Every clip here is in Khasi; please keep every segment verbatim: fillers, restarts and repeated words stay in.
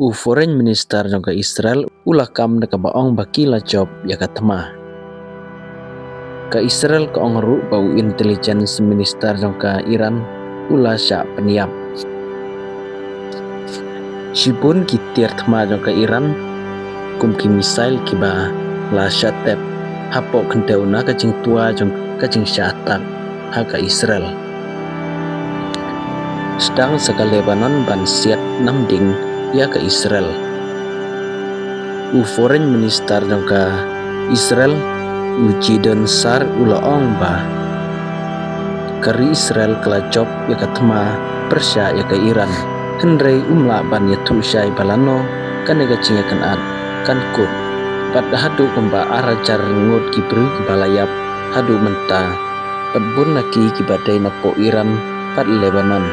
U Foreign Minister jong ka Israel u la kam da kaba ong ba ki la jop ïa ka thma. Ka Israel ka ong ruh ba u Intelligence Minister jong ka Iran u la shah pynïap. Shibun ki tiar thma jong ka Iran kum ki missile kiba la shah tep hapoh khyndew na ka jingtwa jong ka jingshah attack ha ka Israel. Sdang sa ka Lebanon ban siat namding ïa ka Israel. U Foreign Minister jong ka Israel u Gideon Sa'ar u la ong ba ka ri Israel ka la jop ïa ka thma pyrshah ïa ka Iran. Hynrei um lah ban ïathuh shai ba lano kane ka jingïakynad kan kut. Bad haduh kumba ar hajar ngut ki briew kiba la ïap haduh mynta. Bad bun na ki kiba dei napoh Iran bad Lebanon.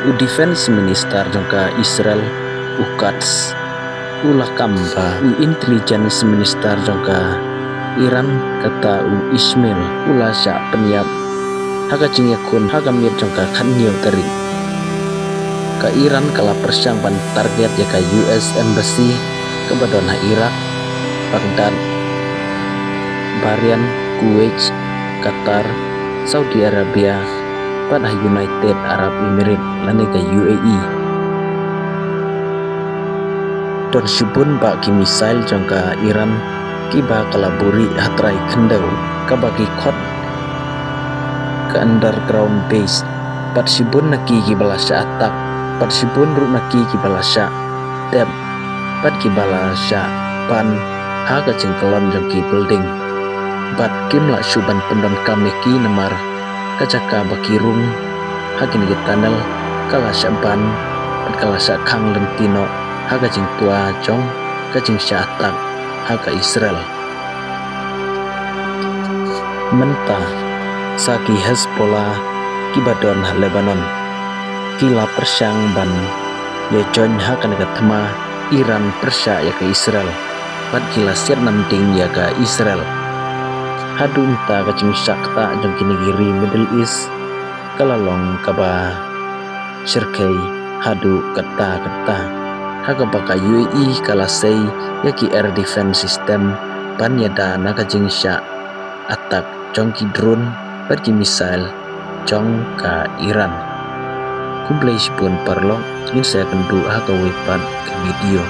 U Defense Minister jong ka Israel u Katz u la kam ba u Intelligence Minister jong ka Iran kata u Ismail u la shah pynïap ha ka jingïakhun ha ka miet jong ka khathynñiew tarik. Ka Iran ka la pyrshang ban target ïa ka U S Embassy kaba don ha Iraq, Baghdad, Bahrain, Kuwait, Qatar, Saudi Arabia bad ha United Arab Emirates lane ka U A E. Don shibun bah ki missile jong ka Iran kiba ka la buhrieh ha trai khyndew kaba ki khot ka underground base. Bad shibun na ki kiba la shah attack, bad shibun ruh na ki kiba la shah tep, bad kiba la shah ban ha ka jingkyllon jong ki building. Bad kim lah shuh ban pyndonkam ïa ki namar ka jaka ba ki rung ha kine ki tunnel ka la shah ban bad ka la shah khang lynti noh ha ka jingtwa jong ka jingshah attack ha ka Israel. Mynta sa ki Hezbollah kiba don ha Lebanon ki la pyrshang ban ïa join ha kane ka thma Iran pyrshah ïa ka Israel bad ki la siat namding ïa ka Israel. Haduh mynta ka jingshah ktah jong kine ki ri Middle East ka la long kaba shyrkhei haduh katta katta ha kaba ka U A E ka la sei ïa ki air defense system ban ïada na ka jingshah attack jong ki drone bad ki missile jong ka Iran. Khublei shibun paralok, ngin sa ïakynduh ha kawei pat ka video.